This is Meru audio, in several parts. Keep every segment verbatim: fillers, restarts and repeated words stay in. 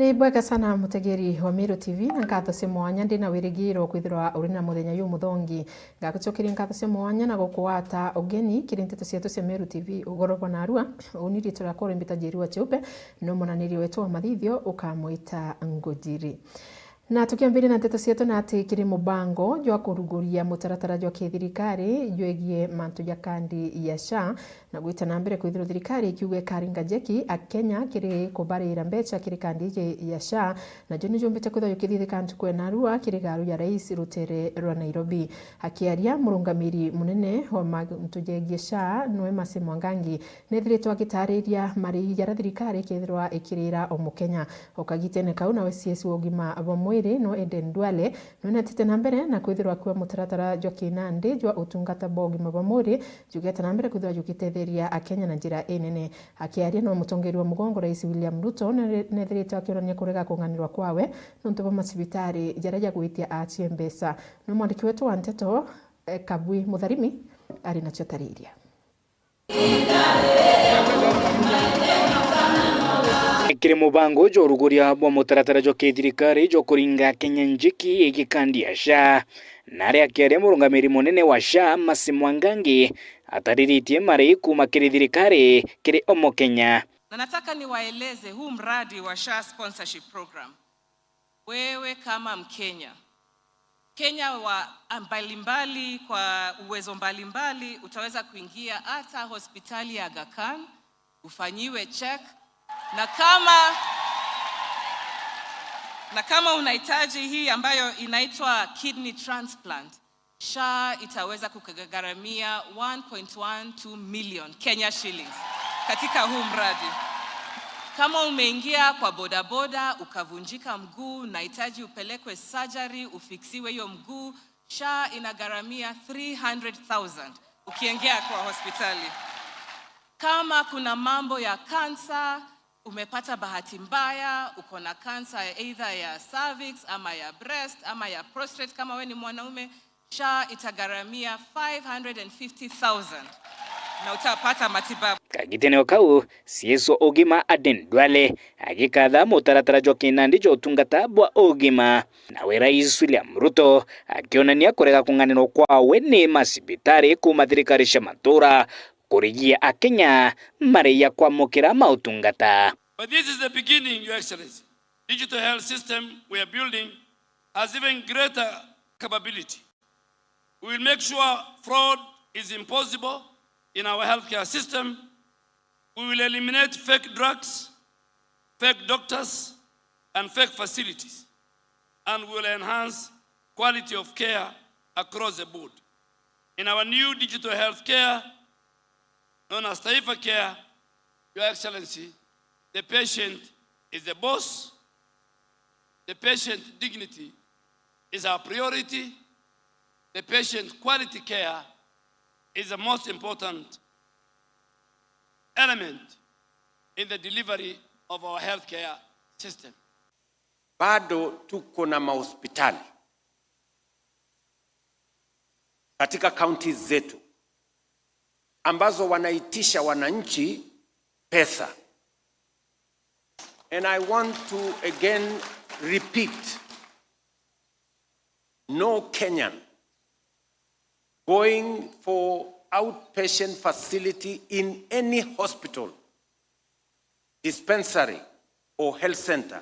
Ibwega sana mutegeri wa Meru T V, na nkatho cia mwanya, ndi na wirigiro kwithirwa uri na muthenya jumuthongi. Ngagucokeria nkatho cia mwanya na gukugwata ugeni kiri nteto cietu cia Meru T V ugoro bwa narua. Uni riitwa riakwa uri mbita Njeri wa Cheupe, no mwananiri wetu wa mathithio ukamwita Ngujiri. Na tukiambiria na nteto cietu, na ati kiri mubango jwa kuruguria mutaratara jwa kithirikari jwegie mantu ja kandi ya SHA, na gwita na mbere kwithirwa thirikari ikiuga ikaringa njeki Akenya kiri kubarira mbeca kiri kandi iji ya SHA, najo ni jumbite kwithirwa jukithithika ntuku ya narua kiri garu ya Rais rutere rwa Nairobi. Akiaria murungamiri munene wa mantu jegie SHA, nwe Mercy Mwangangi, nethiritwe agitariria marii jaria thirikari ikethirwa ikirira o Mukenya. O kagitene kau, nawe C S wa ugima bwa mwiri, no Eden Duale, nwenetite na mbere na kwithirwa akua mutaratara jwa kinandi jwa utungata bwa ugima bwa mwiri jugete na mbere kwithirwa jugitetheria Akenya na njira inene. Akiaria na mutongeria wa mugongo, Rais William Ruto, ne-, nethiritwe akionania kurega kung'anirwa kwawe nontu bwa macibitari jaria jagwitia aachie mbeca. No mwandiki wetu wa nteto, eh, Kabwi Mutharimi, ari nacio tariria. Kiri mubango jwa uruguria bwa mutaratara jwa kithirikari jwa kuringa Kenya njiki igi kandi ya SHA, na aria akiaria murungamiri munene wa SHA, Mercy Mwangangi, atariritie marii kuuma kiri thirikari kiri o Mukenya. Na nataka niwaeleze huu mradi wa SHA sponsorship program. Wewe kama Mkenya, Kenya wa mbalimbali, kwa uwezo mbalimbali, utaweza kuingia hata hospitali ya Aga Khan, ufanyiwe check, na kama, na kama unahitaji hii ambayo inaitwa kidney transplant, SHA itaweza kugharamia one point one two million Kenya shillings katika huu mradi. Kama umeingia kwa bodaboda ukavunjika mguu, unahitaji upelekwe surgery, ufixiwe hiyo mguu, SHA inagharamia three hundred thousand ukiingia kwa hospitali. Kama kuna mambo ya cancer, umepata bahati mbaya, uko na cancer either ya cervix ama ya breast ama ya prostate, kama we ni mwanaume, SHA itagharamia five hundred and fifty thousand na utapata matibabu. Kagitene o kau, C S wa ugima Aden Duale agikatha mutaratara jwa kinandi jwa utungata bwa ugima. Nawe Rais William Ruto akionania kurega kung'anirwa kwawe ni macibitari kuuma thirikari cia matura kurigia Akenya marii ya kwamukira mautungata. But this is the beginning, Your Excellency. Digital health system we are building has even greater capability. We will make sure fraud is impossible in our healthcare system. We will eliminate fake drugs, fake doctors, and fake facilities, and we will enhance quality of care across the board. In our new digital healthcare, known as Taifa Care, Your Excellency, the patient is the boss. The patient dignity is our priority. The patient quality care is the most important element in the delivery of our healthcare system. Bado tuko na mahospitali katika counties zetu ambazo wanaitisha wananchi pesa. And I want to again repeat, no Kenyan going for outpatient facility in any hospital, dispensary or health center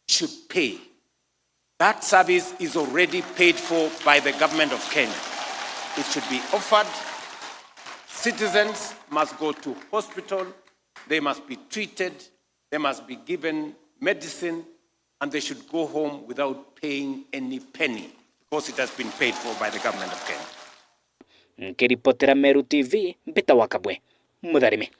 should pay. That service is already paid for by the government of Kenya. It should be offered. Citizens must go to hospital, they must be treated, they must be given medicine, and they should go home without paying any penny because it has been paid for by the government of Kenya. Nkiripotera Meru T V, mbita wa Kabwe Mutharimi.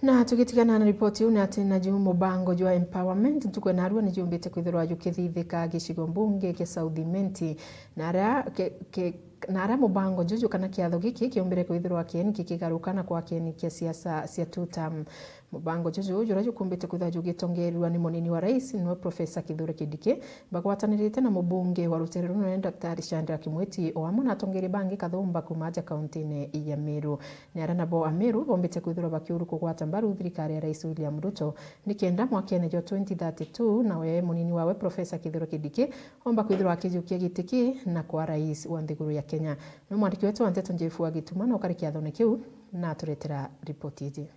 Na tugitigana na ripoti iu, ni ati naju mubango jwa empowerment ntuku ya narua ni jumbite kwithirwa jukithithika gicigo mbunge kia South Imenti, na aria ke, ke, na aria mubango juju kana kiatho giki kiumbire kwithirwa kieni kikigaruka na kwa kieni kia siasa cia two term. Mubango juju juria jukumbite kwithirwa jugitongeerua ni munini wa rais, niwe Professor Kithure Kindiki, bagwatanirite na mubunge wa rutere runene Daktari Shadrack Mwiti, o amwe na atongeeria bangi kathumba kuuma aja kauntine ya Meru. Ni aria nabo Ameru bombite kwithirwa bakiuru kugwata mbaru thirikari ya Rais William Ruto, nikenda mwakene jwa twenty thirty-two, nawe munini wawe Professor Kithure Kindiki omba kwithirwa akijukia giti ki na kwa rais wa nthiguru ya Kenya. Ni mwandiki wetu wa nteto Jeff wa Gituma na ukari kiathone kiu na aturetera ripoti iji.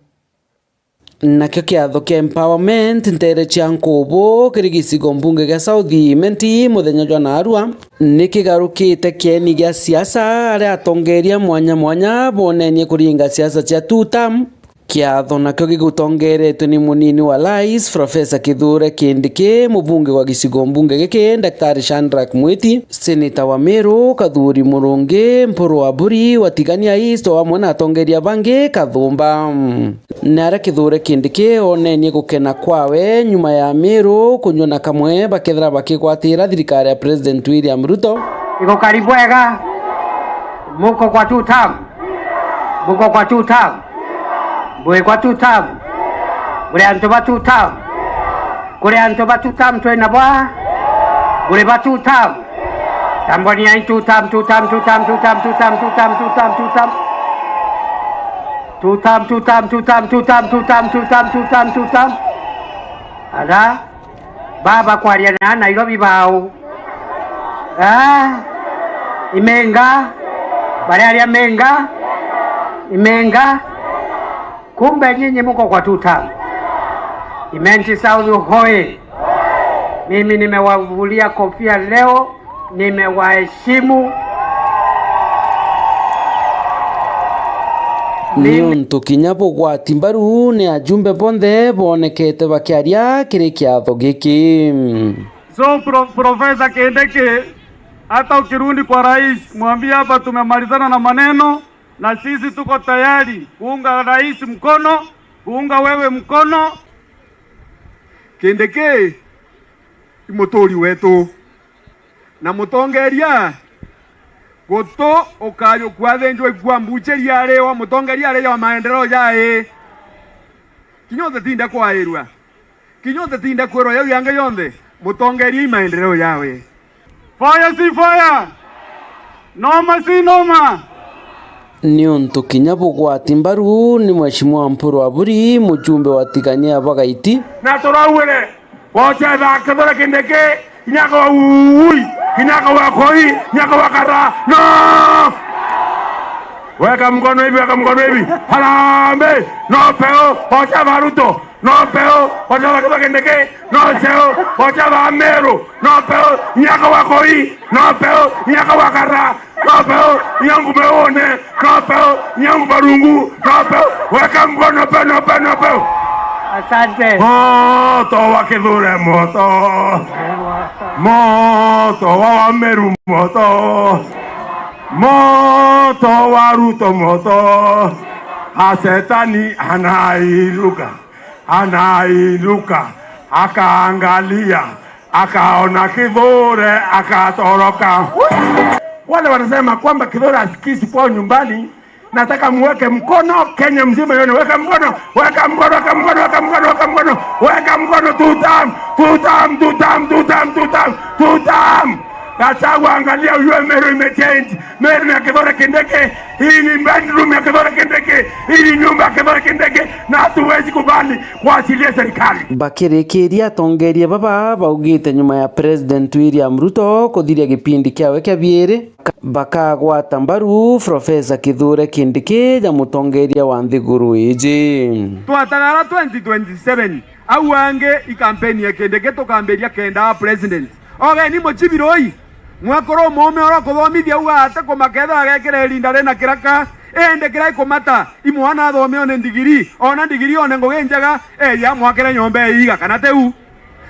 Nakio kiatho kia Empowerment nteere cia Nkubu kiri gicigo mbunge gia South Imenti muthenya jwa naarua ni kigarukite kieni gia siasa, aria atongeeria mwanya mwanya boonenie kuringa siasa cia two term. Kiatho nakio gigutongeeretue ni munini wa rais, Professor Kithure Kindiki, mubunge wa gicigo mbunge giki, Daktari Shadrack Mwiti, seneta wa Meru, Kathuri Murungi, Mpuru Aburi wa Tigania East, o amwe na atongeeria bangi kathumba. Ni aria Kithure Kindiki oonenie gukena kwawe nyuma ya Ameru kunyua na kamwe bakethira bakigwatira thirikari ya President William Ruto. Igukari bwega, muko kwa two term, muko kwa two term, bwi kwa two term, buri antu ba two term, kuri antu ba two term twina bwa, buri ba two term. Tambwaniai two term, two term, two term, two term, two term, two term, two term, two term. Two term, two term, two term, two term, two term, two term, two term, two term. Ara, baba kwaria na Nairobi bao. Ah, imenga, bariaria menga, imenga. Kumbe nyinyi muko kwa two term. Imenti South hoye! Mimi nimewavulia kofia leo, nimewaheshimu. Mimi niuntu kinya bugwati mbaru ni ajumbe bonthe boonekete bakiaria kiri kiatho giki. So, Pro-, Professor Kindiki, hata ukirudi kwa rais, mwambie hapa tumemalizana na maneno. Na sisi tuko tayari kuunga rais mkono, kuunga wewe mkono. Kindiki i muturi wetu. Na mutongeria, gutu ukayukua athinjwe ikua mbucheria ari wa mutongeria ari wa maendeleo jai. Kinya utatinde kwairua. Kinya utatinde kwirwa yau yangi yonthe, mutongeria i maendeleo yawe. Fire si fire? Noma si noma? Niuntu kinya bugwati mbaru ni Mheshimiwa Mpuru Aburi, mujumbe wa Tigania Bagaiti. Na turauire, wochethakethore Kindiki, kinya kwa uui, kinya kwa koi, kinya kwa kara. No! Weka mkono hivi, weka mkono hivi. Harambee! No peo, wocheva Ruto. No peo, wocheva Kindiki. No cheo, wocheva Meru. No peo, nyaka wa koi. No peo, nyaka wa kara. No peo, nyangu meone. No peo, nyangu barungu. No peo, weka mkono peo, no peo, no peo. Asante. Moto wa Kithure, moto. Moto wa Wameru, moto. Moto wa Ruto, moto. A, shetani anainuka, anainuka, akaangalia, akaona Kithure, akatoroka. Wale wanasema kwamba Kithure hasikii kwao nyumbani, nataka muweke mkono, Kenya mzima ione. Weka mkono, weka mkono, weka mkono, weka mkono, weka mkono, weka mkono, two term, two term, two term, two term, two term, two term. Gachagua, angalia, ujue Meru imechange. Meru ni ya Kithure Kindiki. Hii ni bedroom ya Kithure Kindiki. Hii ni nyumba ya Kithure Kindiki. Na hatuwezi kubali kuachilia serikali. Bakirikiria, atongeria baba baugite nyuma ya President William Ruto kuthiria gipindi kiawe kia biiri, bakagwata mbaru Professor Kithure Kindiki ja mutongeria wa nthiguru iji. Twatagara twenty twenty-seven, au angi i kampeni ya Kindiki tukambiria kenda a president. Ogeni muchibiroi, mwekuru umuume uria ukuthomithia uga ati kumaketha agekira irinda rina kiraka, indi kiria ikumata i mwana athome one ndigiri, ona ndigiri one ngugi njega, eja amwakire nyomba eiga kana tiu.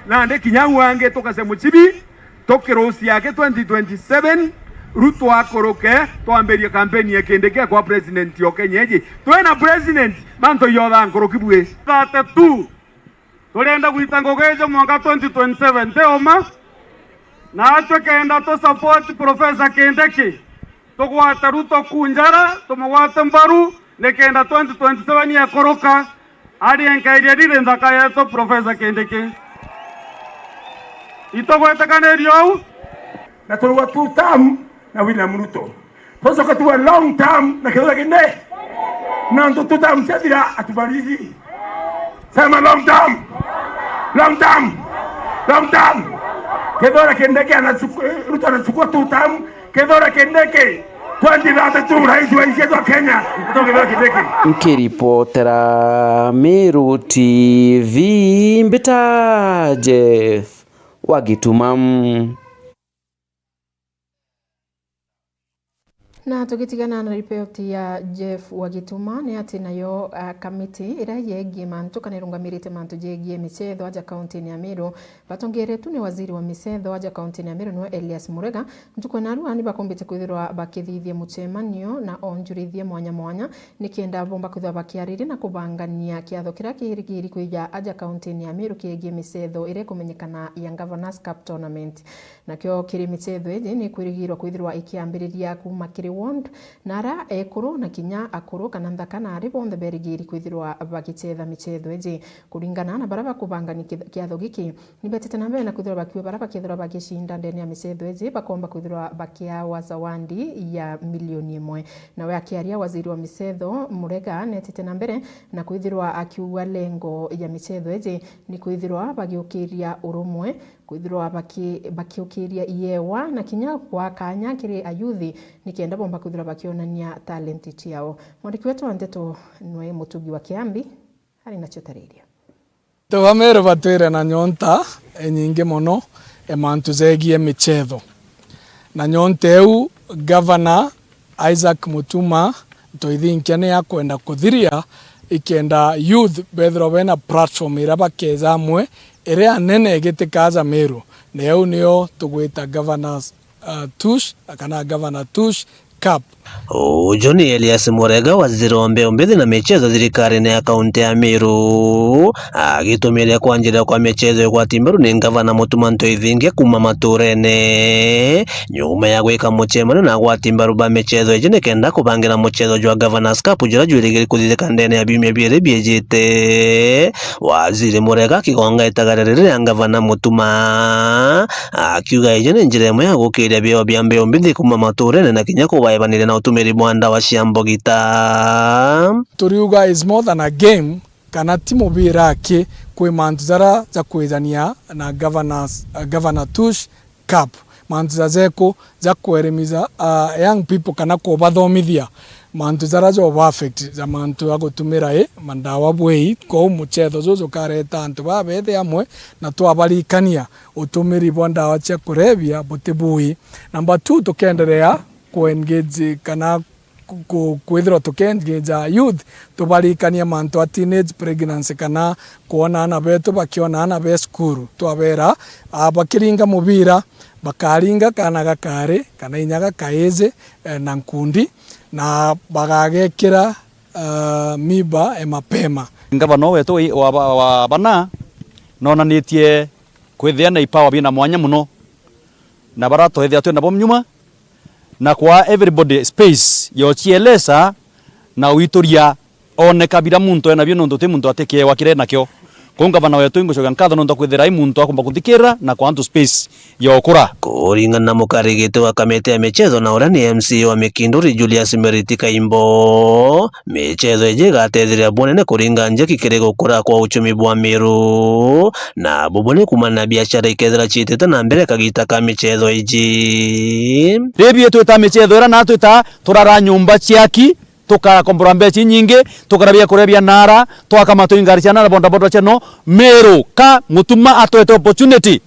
Nandi kinya au angi tukase muchibi, tukirucia aki twenty twenty-seven, Ruto akuruke, twambirie kampeni ya Kindiki akwa president o Kenya iji. Twina president, mantu yotha nkuruki bwi. Thirty-two. Turienda gwita ngugi iji mwanka twenty twenty-seven, ti uma? Na atwi kenda tu support Professor Kindiki, tugwate Ruto kunjara, tumugwate mbaru, nikenda twenty twenty-seven yekuruka, Ari enkairie riri nthaka yetu, Professor Kindiki. Itugwitikaniria uu? Na turauga two term na William Ruto. Tucoka tuga long term na Kithure Kindiki. Na ntu two term ciathira atumalizi. Sema long term. Long term. Long term. Kithure Kindiki anachukua, Ruto anachukua two term. Kithure Kindiki, twenty thirty-two, rais wa nchi yetu ya Kenya, Kithure Kindiki. Nkiripotera Meru T V, mbita Jeff wa Gituma. Na tugitigana na ripoti ya Jeff wa Gituma, ni ati nayo, ah, kamiti iria yegie mantu kana irungamirite mantu jegie michetho aja kaunti-ini ya Meru, batongeretwe ni waziri wa michetho aja kaunti-ini ya Meru, niwe Elias Murega. Ntuku ya narua ni bakombite kwithirwa bakithithia mucemanio na onjurithia mwanya mwanya, nikenda bomba kwithirwa bakiariria na kubangania kiatho kiria kirigiri kwija aja kaunti-ini ya Meru kiegie michetho iria ikumenyekana ya Governors Cup Tournament. Nakio kiri michetho iji ni kwirigirwa kwithirwa ikiambiriria kuuma kiri ward, na ara ekuru na kinya akuru kana nthaka na ari bonthe berigiri kwithirwa bagichetha michetho iji. Kuringana na baria bakubangania ki-, kiatho giki, ni betite na mbere na kwithirwa bakiuga baria bakethirwa bagicinda ndene ya michetho iji bakomba kwithirwa bakiawa zawadi ya milioni imwe. Nawe akiaria waziri wa michetho, Murega netite na mbere na kwithirwa akiuga lengo ya michetho iji ni kwithirwa bagiukiria urumwe, kwithirwa baki-, bakiukiria iewa na kinya gwa kanya kiri ayuthi, nikenda bomba kwithirwa bakionania talent ciao. Mwandiki wetu wa nteto nwe Mutugi wa Kiambi ari nacio tariria. Antu ba Meru batwire na nyonta inyingi mono ya mantu jegie michetho. Na nyonta iu, Governor Isaac Mutuma Ntoithinkia ni akwenda kuthiria, ikenda youth bethirwa bena platform iria bakeja amwe iria nene igitikaja Meru, na iu nio tugwita Governors, uh, Tush, kana Governor Tush Cup. Uju ni Elias Murega, waziri wa mbeu mbithi na michezo thirikarine ya kaunti ya Meru, agitumiria kwanjiria kwa michezo igwati mbaru ni Ngavana Mutuma Ntoithingia kuuma maturene. Nyuma ya gwika mucemanio na agwati mbaru ba michezo iji nikenda kubangira muchezo jwa Governors Cup juria jwirigiri kuthithika ndene ya biumia biiri biijite, Waziri Murega akigonga itagaria riri ria Ngavana Mutuma, akiuga iji ni njira imwe ya gukiria biao bia mbeu mbithi kuuma maturene na kinya kubaebaniria na utumiri bwa ndawa cia mbogita. Turiuga is more than a game, kana ti mubira aki, kwi mantu jaria ja kwijania na Governors, uh, Governor Tush Cup, mantu jajeku ja kueremitha, uh, young people kana kubathomithia mantu jaria joba affect ja mantu ja gutumira i mandawa bwei. Kou muchetho juju jukareta antu baba bethi amwe na twabarikania utumiri bwa ndawa cia kurebia buti bui. Number two, tukenderea ku engage kana ku-, ku-, kwithirwa tukiengage youth, tubarikanie mantu a teenage pregnancy, kana kwona aana betu bakiona aana be cukuru, twabera, ah, bakiringa mubira, bakaringa kaana gakari kana inya gakaiji, eh, na nkundi, na bagagekira, ah, miba e mapema. Ngavana wetu wa, wa, wa bana nonanitie kwithia na ipawa bina mwanya muno, na baratwethia twi nabo nyuma, na kwa everybody space ya ucielesa na uituria, oneka bira muntu enabio, nontu ti muntu atikiewa kiria enakio. Kou ngavana wetu, ingucokia nkatho nontu akwithira ai muntu akumba kuthikirira na kwa antu space ya ukura. Kuringana na mukarigiti wa kamiti ya michezo na uria ni M C A wa Mikinduri, Julius Meriti Kaimbo, michezo iji igatetheria bunene kuringa njeki kiri gukura kwa uchumi bwa Meru, na bubu ni kumana na biashara ikethira ciitite na mbere kagita ka michezo iji. Riu itwita michezo ira na twita turara nyumba ciaki, tukara kombora mbeca inyingi, tukara biakuria bia nara, twaka matwi ngari cia nara, bodaboda cia no, Meru ka Mutuma atwete opportunity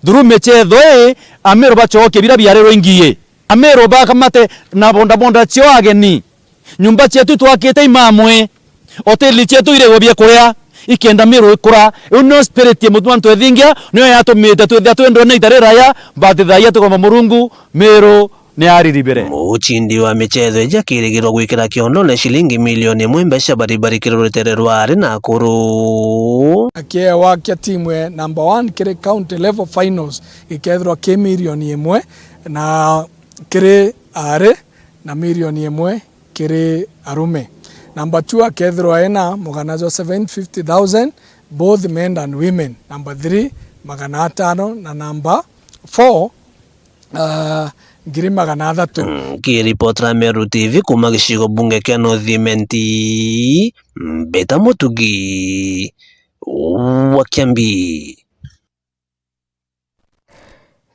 through michezo ii, Ameru bacokie bira biarirwe ingie. Ameru bakamate na bodaboda cio ageni. Nyumba cietu twakite imamwe. Hoteli cietu irigwe biakuria. Ikenda Meru ikura. Iu nio spirit ya Mutuma Ntoithingia, nio yatumite twithia twendwa na ita riraya, but thaia tukomba Murungu, Meru ni ariribire. Mucindi wa michezo iji akirigirwa gwikira kiondone cilingi milioni imwe mbeca baribari kiri rutere rwa ari na akuru. Akiewa kia timu e number one kiri county level finals gikethirwa ki milioni imwe na kiri ari na milioni imwe kiri arume. Number two akethirwa ena mugana jwa seven fifty thousand, both men and women. Number three, magana atano, na number four, ah, ngiri magana athatu. Mm, kiripotera Meru T V kuma gicigo bunge kia North Imenti, Mbita Mutugi wa Kiambi.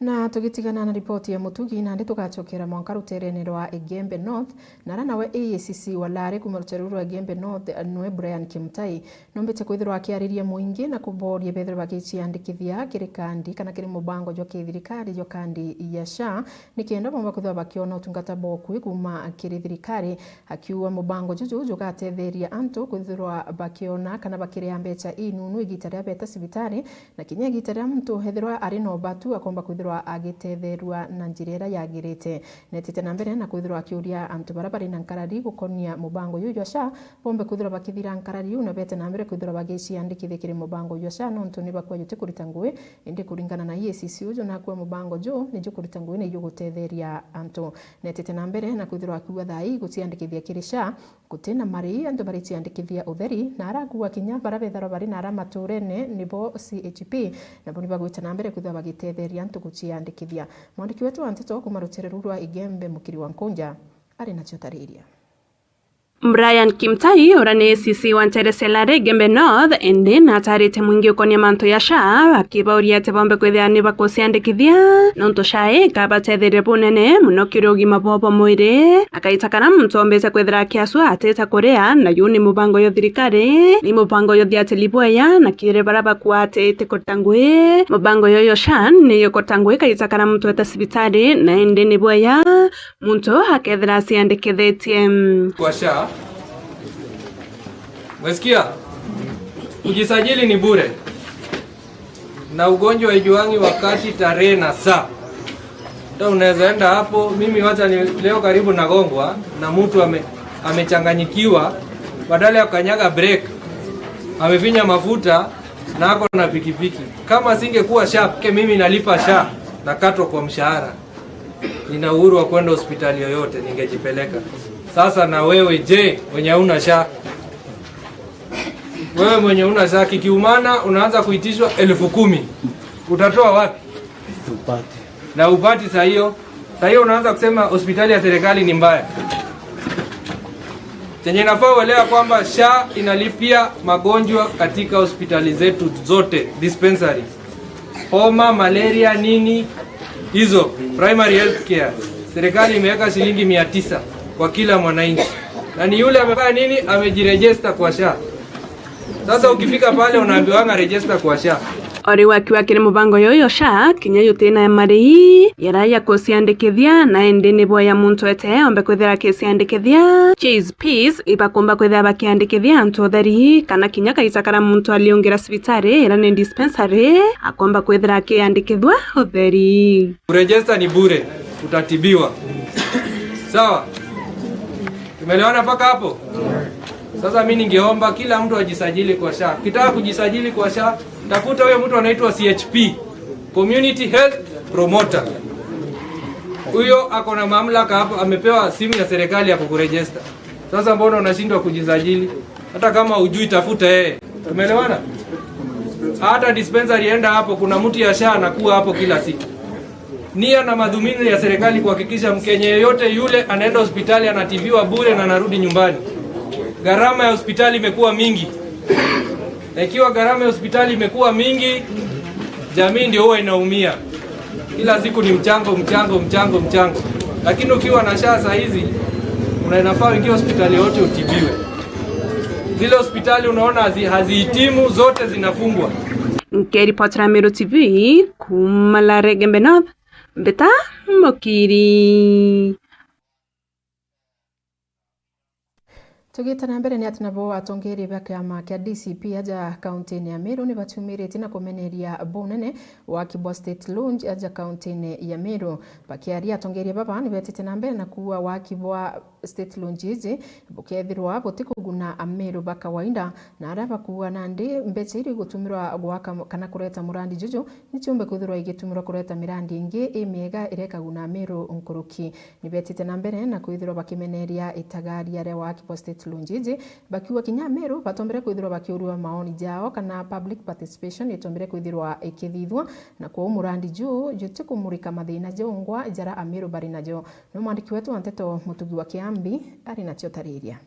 Na tugitigana na ripoti ya Mutugi, nandi tugacokera mwanka ruterene rwa Igembe North, na ara nawe A A C C wa Lare kuma rutere ruru rwa Igembe North, nwe Brian Kimutai, nombite kwithirwa akiariria muingi na kuboria bethirwe bagiciandikithia kiri kandi kana kiri mubango jwa kithirikari jwa kandi ya SHA, nikenda bomba kwithirwa bakiona utungata bwa ukui kuma kiri thirikari. Akiuga mubango juju jugatetheria antu kwithirwa bakiona kana bakiria mbeca inunu igita riria beta cibitari, na kinya igita riria muntu ethirwa ari na ubatu akomba kwithirwa agitetherua na njira iria yagirite. Netite na mbere na kwithirwa akiuria antu baria bari na nkarari gukonia mubango juju jwa SHA, bombe kwithirwa bakithira nkarari iu na bete na mbere kwithirwa bagiciandikithia kiri mubango jwa SHA, nontu ni bakua juti kurita ngui, indi kuringana na A A C C uju nakua mubango juu ni jukurita ngui na ijugutetheria antu. Netite na mbere na kwithirwa akiuga thaa ii guciandikithia kiri SHA guti na marii, antu bariciandikithia utheri, na arakuuga kinya baria betharwa bari na ara maturene nibo C H P, nabo ni bagwita na mbere kwithirwa bagitetheria antu guciandikithia. Mwandiki wetu wa nteto kuma rutere ruru rwa Igembe, Mukiri wa Nkunja, ari nacio tariria. Brian Kimtai, uria ni A C C wa ntere cia Lare Igembe North, indi natarite mwingi ukonia mantu ya SHA, akibauria ati bombe kwithira ni bakuciandikithia, nontu SHA ikabatetheria bunene mono kiri ugima bwao bwa mwiri. Akaita kana muntu ombite kwithira akiacua atite kuria, na yu ni mubango yo thirikari, ni mubango yo thiatili bweya, na kiri baria bakuatite kurita ngui. Mubango yo yo SHA ni yo kurita ngui kaita kana muntu eta cibitari, na indi ni bweya muntu akethira aciandikithitie. Kwa SHA. Umesikia? Kujisajili ni bure. Na ugonjwa haijuangi wakati, tarehe na saa. Hata unaweza enda hapo, mimi wacha ni leo karibu nagongwa na mtu ame-, amechanganyikiwa, badala ya kukanyaga brake, amefinya mafuta na ako na pikipiki. Kama singekuwa SHA, ke mimi nalipa SHA, nakatwa kwa mshahara. Nina uhuru wa kwenda hospitali yoyote, ningejipeleka. Sasa na wewe je, mwenye hauna SHA? Wewe mwenye una SHA, kikiumana, unaanza kuitishwa elfu kumi. Utatoa wapi? Upati. Na upati saa hiyo. Saa hiyo unaanza kusema hospitali ya serikali ni mbaya. Chenye nafaa uelewa kwamba SHA inalipia magonjwa katika hospitali zetu zote, dispensary. Homa, malaria, nini, hizo, primary health care. Serikali imeweka shilingi mia tisa kwa kila mwananchi. Na ni yule amefanya nini? Amejirejesta kwa SHA. Sasa ukifika pale unaambiwanga register kwa SHA. O riu akiuga kiri mubango yuyu SHA, kinya yutina marii, yara ya kuciandikithia, na indi ni bweya muntu ete ombe kwithira akiciandikithia. Chase Peace ibakumba kwithira bakiandikithia antu utheri, kana kinya kaita kara muntu aliungira cibitari, ira ni dispensary, akomba kwithira akiandikithua utheri. Kuregister ni bure, utatibiwa. Sawa? Tumeelewana mpaka hapo? Sasa mimi ningeomba kila mtu ajisajili kwa SHA. Ukitaka kujisajili kwa SHA, tafuta huyo mtu anaitwa C H P, Community Health Promoter. Huyo ako na mamlaka hapo, amepewa simu ya serikali ya kukuregister. Sasa mbona unashindwa kujisajili? Hata kama hujui, tafuta yeye. Tumeelewana? Hata dispensary, enda hapo, kuna mtu ya SHA anakuwa hapo kila siku. Nia na madhumuni ya serikali kuhakikisha Mkenya yeyote yule anaenda hospitali anatibiwa bure na anarudi nyumbani. Gharama ya hospitali imekuwa mingi. Na ikiwa gharama ya hospitali imekuwa mingi, jamii ndio huwa inaumia. Kila siku ni mchango, mchango, mchango, mchango. Lakini ukiwa na SHA saa hizi, unafaa uingie hospitali yote utibiwe. Zile hospitali unaona hazi-, hazihitimu, zote zinafungwa. Nkiripotera Meru T V, kuma Lare Igembe North, Mbita Mukiri. Tugita na mbere, ni ati nabo atongeria ba kiama kia D C P aja kaunti-ini ya Meru ni batiumiritie na kumeneria bunene waki bwa State Lodge aja kaunti-ini ya Meru. Bakiaria, atongeria baba ni betite na mbere na kuuga waki bwa State Lodge iji bukethirwa butikuguna Ameru ba kawaida, na aria bakuuga nandi mbeca iria igutumirwa gwaka kana kureta murandi juju ni ciumbe kwithirwa igitumirwa kureta mirandi ingi imiega iria ikaguna Ameru nkuruki. Ni betite na mbere na kwithirwa bakimeneria itagaria ria waki bwa State Lunjiji, bakiuga kinya Ameru batombere kwithirwa bakiurua maoni jao kana public participation itombere kwithirwa ikithithua, na kwou murandi juu jutikumurika mathina jongwa jara Ameru bari najo. No mwandiki wetu wa nteto Mutugi wa Kiambi ari nacio tariria.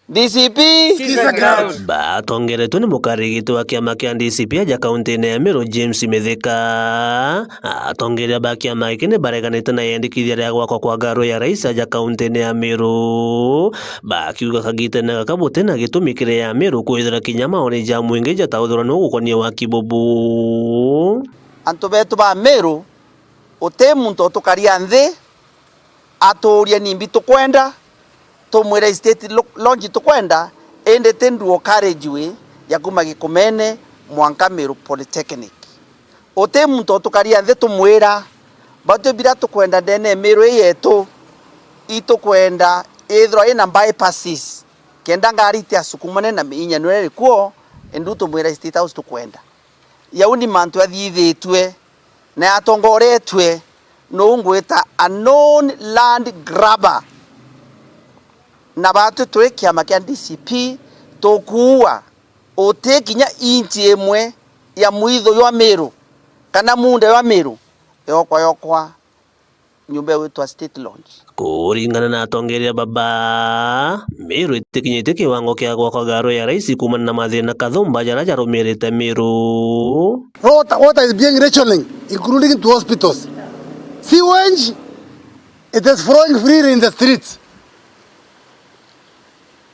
D C P. Kiss the ground. Batongeretwe ni mukarigiti wa kiama kia D C P aja kauntine ya Meru, James Mithika. Atongeria ba kiama giki ni bareganite na yendikithia ria gwakwa kwa ngaro ya rais aja kauntine ya Meru, bakiuga kagitene gaka buti na gitumi kiri ya Meru kwithira kinya maoni ja mwingi jatauthirwa ni gukonia waki bubu. Antu betu ba Meru, uti muntu utukaria nthi atuurie nimbi tukwenda, tumwire state lo-, launch tukwenda, indi ti nduo carriageway ya kuma Gikumene mwanka Meru Polytechnic. Uti muntu utukaria nthi tumwira, batwi bira tukwenda ndene ya Meru ii yetu, itukwenda ithirwa ina bypasses, kenda ngari itiasukumane na inya nwe rikuo, endu tumwira State House tukwenda. Jau ni mantu jathithitue na jatongoretue nuu ngwita a known land grabber. Na batwi twi kiama kia D C P, tukuua uti kinya inchi imwe ya mwitho jwa Meru kana muunda jwa Meru yokwa yokwa nyumba igwitwa State Launch. Kuringana na atongeria baba, Meru itikinyitie kiwango kia gwakwa ngaro ya rais kuumana na mathina kathumba jaria jarumirite Meru. Water, water is being rationing, including to hospitals. Sewage, it is flowing freely in the streets.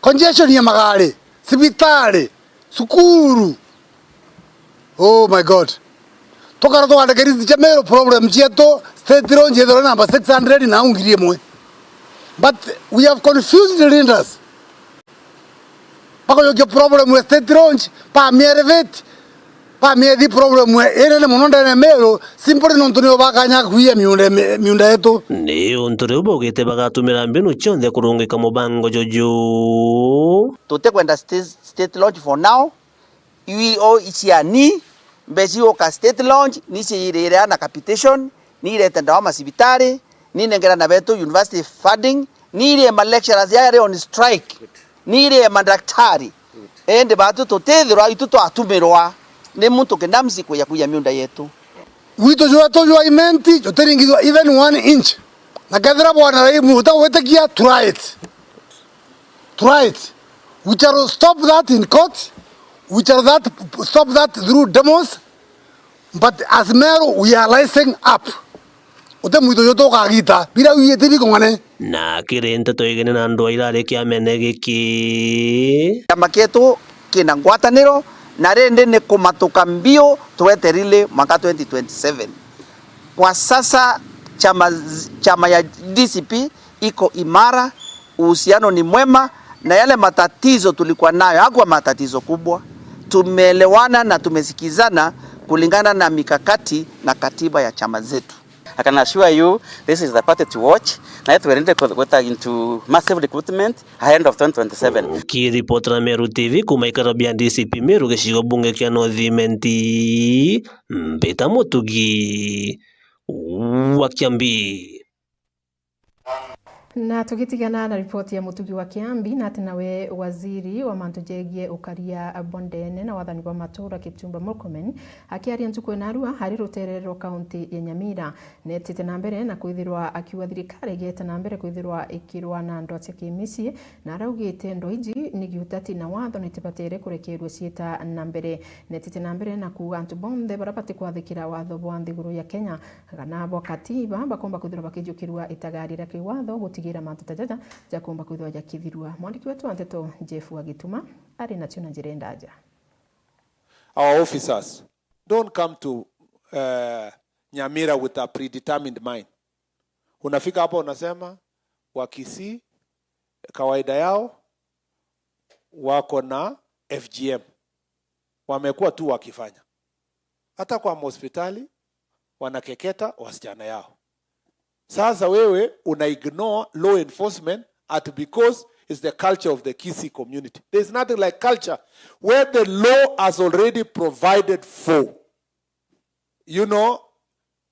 Congestion ya magari, cibitari, cukuru. Oh my God. Tukara tukandike list cia Meru problem cietu, State Launch ithirwe namba six hundred na ngiri imwe. But we have confused leaders. Bakujukia problem ya State Launch, bamia elevate, bamia ithi problem inene mono ndene ya Meru, simply nontu nio bakanya kuia miunda, miunda yetu. Ni untu riu baugite bagatumira mbinu cionthe kurungika mubango juju. Tutikwenda State, State Launch for now. Ii o iciani, mbeca iuka State Launch, ni ciirira na capitation, ni irete ndawa macibitari, ni nengera na betu university funding, ni irie ma lecturers yari on strike, ni irie madaktari. Indi batu tutithirwa itu twatumirwa ni muntu kinamsi kuya kuya miunda yetu. Gwitu jwetu jwa Imenti jutiringithwa even one inch. Na kethira bwana rai muntu utagwitikia, try it. Try it. We shall stop that in court. We shall that, stop that through demos. But as Meru, we are rising up. Uti mwito jutu ukagita, bira wiiti bikong'ane. Na kiri nteto igene na andu airari kiamene giki. Kiama kietu kina ngwataniro, na rindi ni kumatuka mbiu twete rile mwaka twenty twenty-seven. Kwa sasa chama, chama ya D C P iko imara, uhusiano ni mwema, na yale matatizo tulikuwa nayo hakuwa matatizo kubwa. Tumeelewana na tumesikizana kulingana na mikakati na katiba ya chama zetu. I can assure you, this is the party to watch, na yet we're ready to go into massive recruitment ahead of twenty twenty-seven. Ukiripotera Meru T V kuma ikaro bia D C P Meru gicigo bunge kia North Imenti, Mbita Mutugi wa Kiambi. Na tugitigana na ripoti ya Mutugi wa Kiambi, na ati nawe waziri wa mantu jegie ukaria bondene na wathani bwa matura Kipchumba Murkomen akiaria ntuku ya narua ari rutere rwa kaunti ya Nyamira, netite na mbere na kwithirwa akiuga thirikari igete na mbere kwithirwa ikirwa na ndwaa cia kimicii, na araugite ndwaa iji ni giutati na watho nitibatere kurekerua ciita na mbere. Netite na mbere na kuuga antu bonthe baria batikwathikira watho bwa nthiguru ya Kenya kana bwa katiba bakomba kwithirwa bakijukiria itagaria ria kiwatho gutigira mantu ta jaja jakomba kwithirwa jakithirua. Mwandiki wetu wa nteto Jeff Wagituma ari nacio na njira ndaja. Our officers don't come to, uh, Nyamira with a predetermined mind. Unafika hapa unasema, Wakisii kawaida yao wako na F G M. Wamekuwa tu wakifanya. Hata kwa mahospitali, wanakeketa wasichana yao. Sasa wewe una ignore law enforcement at because it's the culture of the Kisii community. There's nothing like culture where the law has already provided for, you know,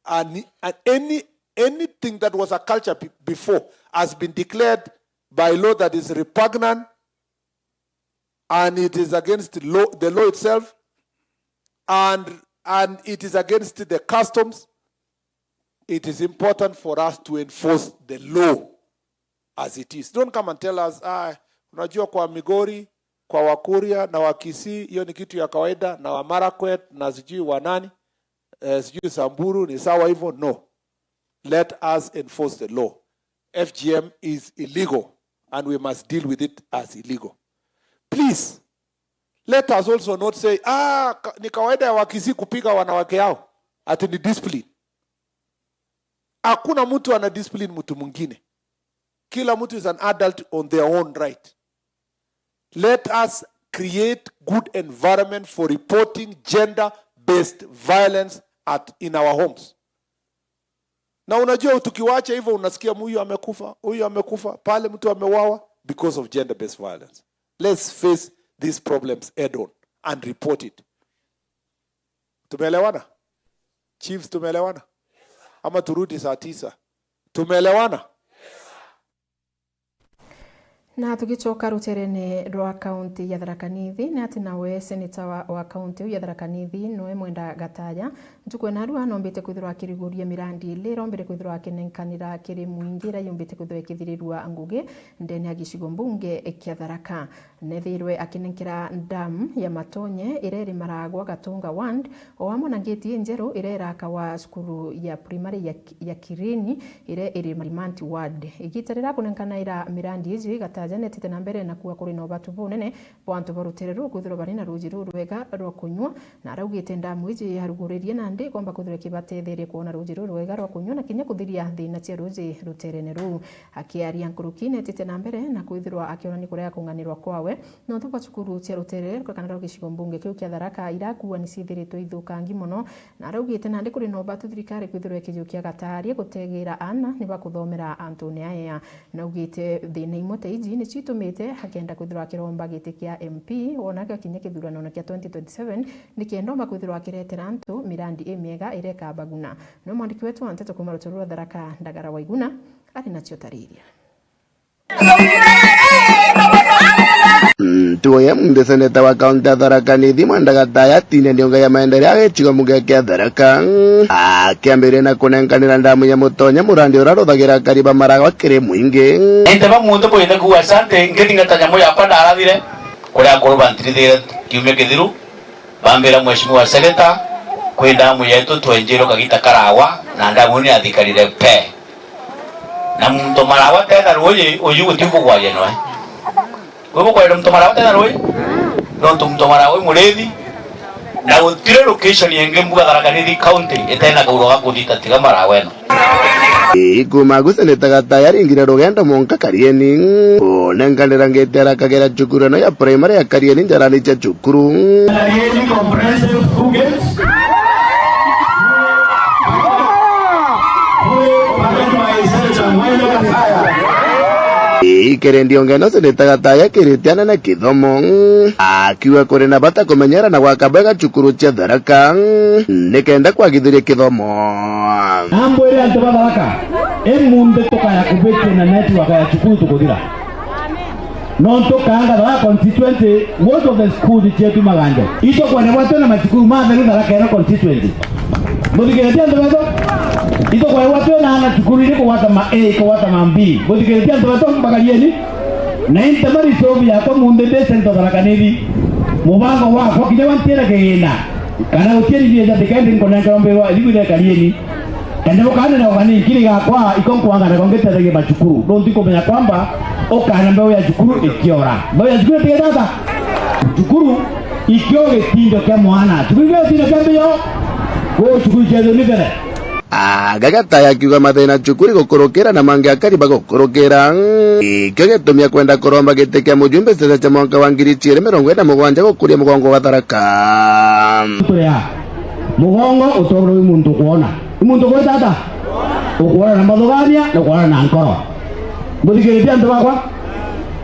an, an, any, anything that was a culture be-, before has been declared by law that is repugnant and it is against law, the law itself, and, and it is against the customs, it is important for us to enforce the law as it is. Don't come and tell us, "Ah, unajua kwa Migori, kwa Wakuria na Wakisii, hiyo ni kitu ya kawaida, na Wamarakwet na sijui wa nani, eh, sijui Samburu, ni sawa hivyo." No. Let us enforce the law. F G M is illegal and we must deal with it as illegal. Please, let us also not say, "Ah, ka-, ni kawaida ya Wakisii kupiga wanawake yao." Ati ni discipline. Hakuna mtu ana discipline mtu mwingine. Kila mtu is an adult on their own right. Let us create good environment for reporting gender-based violence at, in our homes. Na unajua, tukiwacha hivyo, unasikia huyu amekufa, huyu amekufa, pale mtu ameuawa because of gender-based violence. Let's face these problems head on and report it. Tumeelewana? Chiefs, tumeelewana? Ama turudi saa tisa? Tumeelewana? Na tugicoka ruterene rwa kaunti ya Tharaka Nithi, ni ati nawe seneta wa, wa kaunti iu ya Tharaka Nithi, noe Mwenda Gataya, ntuku ya narua nombite kwithirwa akiriguria mirandi ili irombire kwithirwa akinenkanira kiri mwingi, iria yumbite kwithirwa ikithirirua ngugi ndene ya gicigo mbunge kia Tharaka. Nethirwe akinenkera ndamu ya Matonye iria iri Maragwa Gatunga Ward, o amwe na ngeti injeru iria irakawa cukuru ya primary ya, ya Kirini iria iri Marimanti Ward. Igita riria akunenkanaira mirandi iji, Gataya netite na mbere na kuuga kuri na ubatu bunene bwa antu ba rutere ruu kwithirwa bari na ruuji rurwega rwa kunyua, na araugite ndamu iji yaruguririe nandi ikomba kwithirwa ikibatetheria kwona ruuji rurwega rwa kunyua na kinya kuthiria thina cia ruuji ruterene ruu. Akiaria nkuruki, netite na mbere na kwithirwa akionania kurega kung'anirwa kwawe nontu bwa cukuru cia rutere kana rwa gicigo mbunge kiu kia Tharaka irakuani ciithiritwe ithukangi mono, na araugite nandi kuri na ubatu thirikari kwithirwa ikijukia gatari gutegeera aana ni bakuthomera antune aea. Naugite thina imwe ta iji nicio itumite akenda kwithirwa akiromba giti kia M P wona gakinya kithuranone kia twenty twenty-seven, nikenda omba kwithirwa akiretera antu mirandi imiega iria ikabaguna. Ni mwandiki wetu wa nteto kuuma rutere rwa Tharaka, Ndagara Waiguna, ari nacio tariria. Ntugo ya munthi, seneta wa kaunti ya Tharaka Nithi Mwenda Gataya atinde ndiunga ya maendeleo ya gicigo mbunge kia Tharaka, akiambiria na kunenkanira ndamu ya Mutonye, murandi uria uruthagira akari ba Maragwa kiri mwingi. Inte ba muntu bwite kuuga asante, ngithingata nyamu yakwa ndarathire kuria akuru bantirithire kiumia kithiru, bambira, Mheshimiwa Seneta, kwi ndamu yetu twenjirwe kagita karawa, na ndamu ni yathikarire pe. Na muntu Maragwa tena ruuji, uju guti bugwaria noe. Kwi bugwaria muntu Maragwa tena ruuji? Nontu muntu Maragwa i murithi, na gutiri location ingi mbuga Tharaka Nithi County itena kauro ga kuthita tiga Maragwa ino. Ii, kuuma agu seneta Gataya aringire rugendo mwanka Karieni, kunenkanira ngiti arakagera cukuru ino ya primary ya Karieni njarani cia cukuru. Karieni Comprehensive School Gates. Ii, kiri ndionga ino seneta Gataya akirite anene kithomo, akiuga kuri na bata kumenyera na gwaka bwega cukuru cia Tharaka nikenda kwagithiria kithomo. Nambwire antu ba Tharaka, imunthi tukaya kubitia na network ya cukuru tukuthira. Nontu kaanga Tharaka constituency, most of the schools cietu maganja. Itukwenda gwatwe na macukuru matheru Tharaka ino constituency. Muthikiritie antu betu? Itukwenda gwatwe na ana cukuru iri kugwata ma A, kugwata ma B. Muthikiritie antu betu, mbagarieni. Na inte mari sobi yakwa munthi ndi sento Tharaka Nithi. Mubango wakwa kinya wantira kigina. Kana gutieri bia jathi kendi nkonenkerwa mbirwa, ithigwire Karieni. Kende ukanena ugani nkiri gakwa, iko nkwangana kwa ngitethegie macukuru. Nontu nkumenya kwamba ukana mbeu ya cukuru ikiora. Mbeu ya cukuru itigeta ata? Cukuru ikio gitindo kia mwana. Cukuru ikio gitindo kia mbio. Kuu cukuru cia thoni mbere. Aga Gataya akiuga mathina cukuri gukurukira na mangi akari bagukurukira. Ikio gitumi akwenda kuromba giti kia mujumbe ciaca cia mwanka wa ngiri igiri mirongo iri na mugwanja gukuria mugongo wa Tharaka. Turia mugongo utoro wi muntu kwona. Wi muntu kwita ata? Ukwona na mathugania na ukwona na nkoro. Muthikiritie antu bakwa?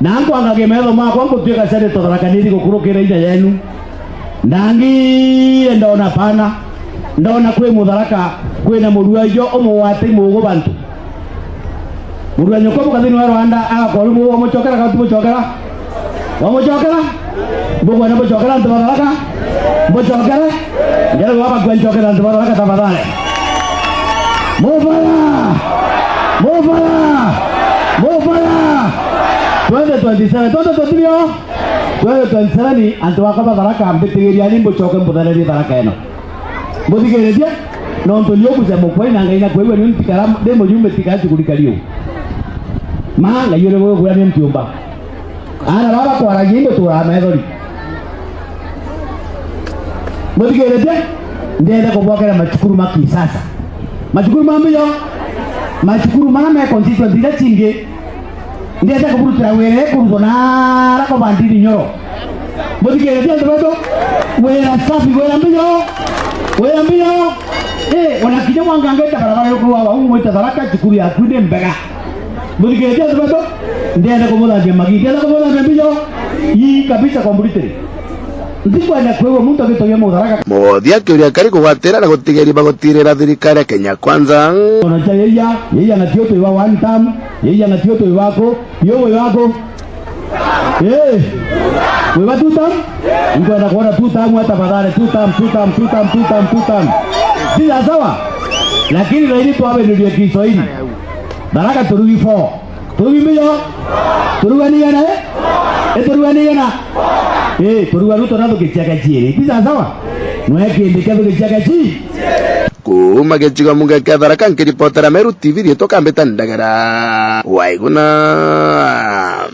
Na nkwanga kimetho makwa ngutwika ciari tutharakanirie gukurukira inya yenu. Ndangire ndona pana, ndona kwi Mutharaka kwina murua jo umwe wati mugu bantu. Murua nyoko mukathini wa Rwanda agakorwo mugu muchokera kana tumuchokera? Wamucokera? Mbukwenda mucokera antu ba Tharaka? Mucokere? Ndero baba kwa ncokera antu ba Tharaka tafadhali. Mubaya! Mubaya! Mubaya! Twenty twenty-seven, twenty twenty-three o? Twenty twenty-seven, antu bakwa ba Tharaka, mbitigiriani mbucoke mbuthererie Tharaka ino. Mbuthikiritie? Nontu ni ukucia mukwa ina Ngai na kwigua ni ntikara ndi muyume tika cukuri kariu. Ma Ngai uri gukura ni ntiumba. Aana baba kwaragia into turaa methori. Mbuthikiritie? Ndenda kubwakira macukuru ma kisasa. Macukuru ma mbio. Macukuru mara me constituency iria cingi. Ndenda kuburutira wira kurutwa nara kwa bandini nyoro. Mbuthikiritie antu betu? Wira safi, wira mbio. Wira mbio. Eh, ona kinya mwangangeta barabara yo kuwa wa umwita Tharaka cukuru yaku ni mbega. Mbuthikiritie antu betu? Ndenda kumuthambia magi, ndenda kumuthambia mbio. Ii kabisa completely. Ntikwenda kwigua muntu agitogia Mutharaka. Muthia kiuria kari kugwatira na gutigeria bagutirira thirikari ya Kenya Kwanza. Ona cha yeya, yeya na tio twiba one term, yeya na tio twiba ko, yo wiba ko. Eh, wiba two term? Nkwenda kuona two term, hata badale two term, two term, two term, two term, two term. Ti sawa? Lakini zaidi tuwabenderie Kiswahili. Tharaka turugi four. Turugi mbio? Turuganigana, eh? Eh, turuganigana? Eh, turuga Ruto na thukicia gaciiri. Ti sawa? Nwe kindi kia thukicia gaci? Kuuma gicigo mbunge kia Tharaka, nkiripotera Meru T V, riitwa Kambita Ndagara. Waiguna.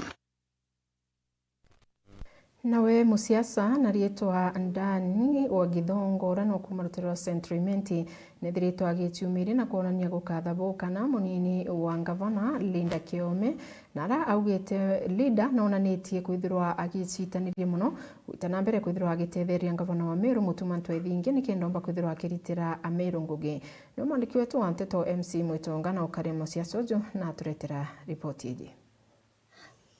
Nawe musiasa na riitwa Dan wa Githongo, uria no kuuma rutere rwa Central Imenti, nethiritwe agiciumiria na kwonania gukatha bo kana munini wa ngavana Linda Kiome, na ara augite Linda nonanitie kwithirwa agicitanirie mono gwita na mbere kwithirwa agitetheria ngavana wa Meru Mutuma Ntwethingia nikenda omba kwithirwa akiritira Ameru ngugi. Ni mwandiki wetu wa nteto M C Mwitonga na ukari musiasa uju na aturetera ripoti iji.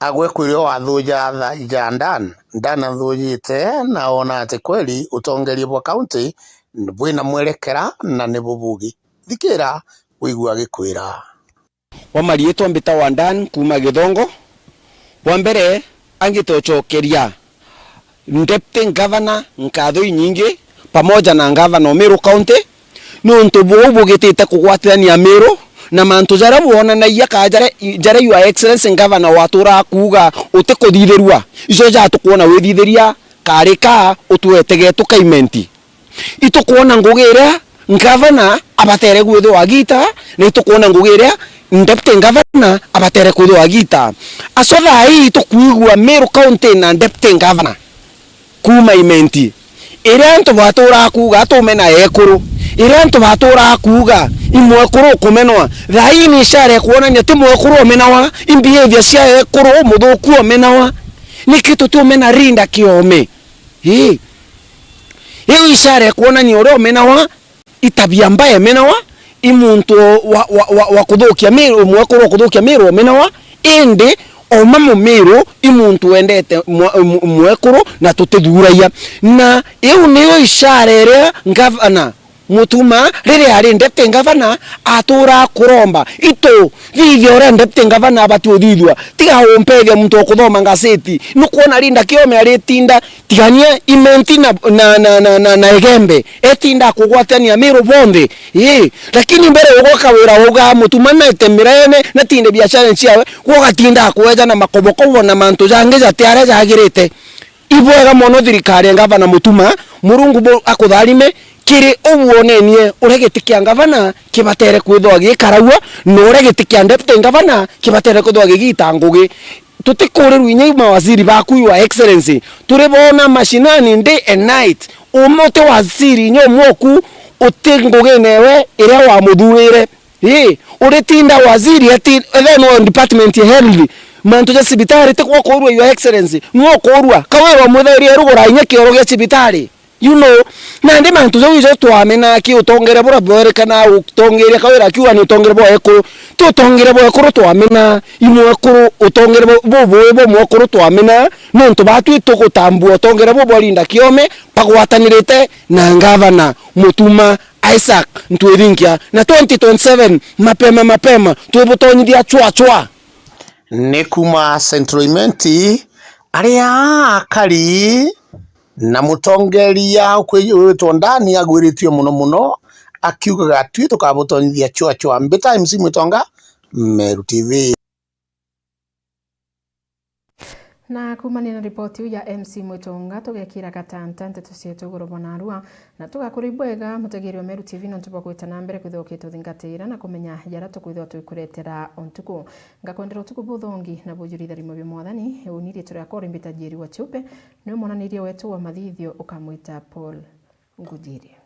Agwe kwirio wathuja thaija Dan, Dan athujite na oona ati kweli utongeria bwa kaunti bwina mwerekera na ni bubugi. Thikira wigua agikwira. Wa mariitwa mbitagwa Dan kuuma Githongo. Bwa mbere, angite ucokeria Deputy Governor nkatho inyingi, pamoja na Governor o Meru County, niuntu buu bugitite kugwatithania Meru na mantu jaria bwonanagia ka jaria, jaria Your Excellency Governor waturaa kuuga utikuthithirua, icio ja tukwona withithiria kari ka utwete getu ka Imenti. Itukwona ngugi iria Ngavana abatere kwithirwa agita, na itukwona ngugi iria Deputy Ngavana abatere kwithirwa agita. Aco thaa ii itukwigua Meru County na Deputy Ngavana kuuma Imenti. Iria antu baturaa kuuga, tumena ekuru. Iria antu baturaa kuuga, i mwekuru ukumenwa. Thaa ii ni ishara ya kwonania ti mwekuru omenawa, i behavior cia ekuru muthuku omenawa. Niki tutiumena Linda Kiome? Ii. Iu ishara ya kwonania uria omenawa, i tabia mbaya emenawa, i muntu wa, wa, wa, wa kuthukia Meru, mwekuru wa kuthukia Meru omenawa, indi oma Mumiru i muntu wendete mwe-, mwe-, mwekuru na tutithuragia. Na iu niyo ishara iria ngavana Mutuma, riria ari deputy ngavana, aturaa kuromba. Itu, thithia uria deputy ngavana abati uthithua. Tiga umpethia muntu wa kuthoma ngaseti. Nukwona Linda Kiome aritinda Tigania Imenti na, na, na, na, na, na Igembe, etinda kugwatania Meru bonthe. Ii, lakini mbere ugwaka wira uga Mutuma na ete mirene na tinde biashara ciawe, gwogatinda kweja na makobokobo na mantu jangi jati aria jagirite. Ibwega mono thirikari ya Ngavana Mutuma, Murungu bu-, akutharime kiri ubu wonenie uria giti kia ngavana kibatere kwithwa gikaragua, na uria giti kia deputy ngavana kibatere kwithwa gigita ngugi. Tutikurirwa inya i mawaziri baku, Your Excellency. Turi bona mashinani day and night. Umwe uti waziri inya umwe oku uti ngugine ewe iria wamuthurire. Ii, uritinda waziri eti, ethe no department ya health. Mantu ja cibitari ti gwa kuurua, Your Excellency. Nwa kuurua. Kawira umwithairi erugura inya kioro gia cibitari. You know, nandi mantu jau ijo twamena ki utongere bura bwerekana utongeria kawira akiuga ni utongere bwa ekuru. Ti utongere bwa ekuru twamena, i mwekuru utongere bu-, bubui bwa mwekuru twamena, nontu batwi tugutambua utongere bu bwa Linda Kiome, bagwatanirite na ngavana Mutuma Isaac Ntwithinkia. Na twenty twenty-seven, mapema mapema, twibutonyithia chwa chwa. Ni kuma Central Imenti, Aria akari na mutongeria ukwi-, witwa Ndani agwiritue muno muno, akiugaga atui tukabutonyithia chwa chwa. Mbita M C Mwitonga, Meru T V. Na kuumania na ripoti iu ya M C Mwitonga, tugekira gatanta nteto cietu iguru bwa narua, na tugakuri bwega mutegeri wa Meru T V nontu bwa gwita na mbere kwithirwa ukituthingatira na kumenya jaria tukwithirwa twikuretera o ntuku. Ngakwendera utuku buthongi na bujuri itharimo bia Mwathani. Uni riitwa riakwa uri Mbita Njeri wa Chiupe, niwe mwananiria wetu wa mathithio ukamwita Paul Ngujiri.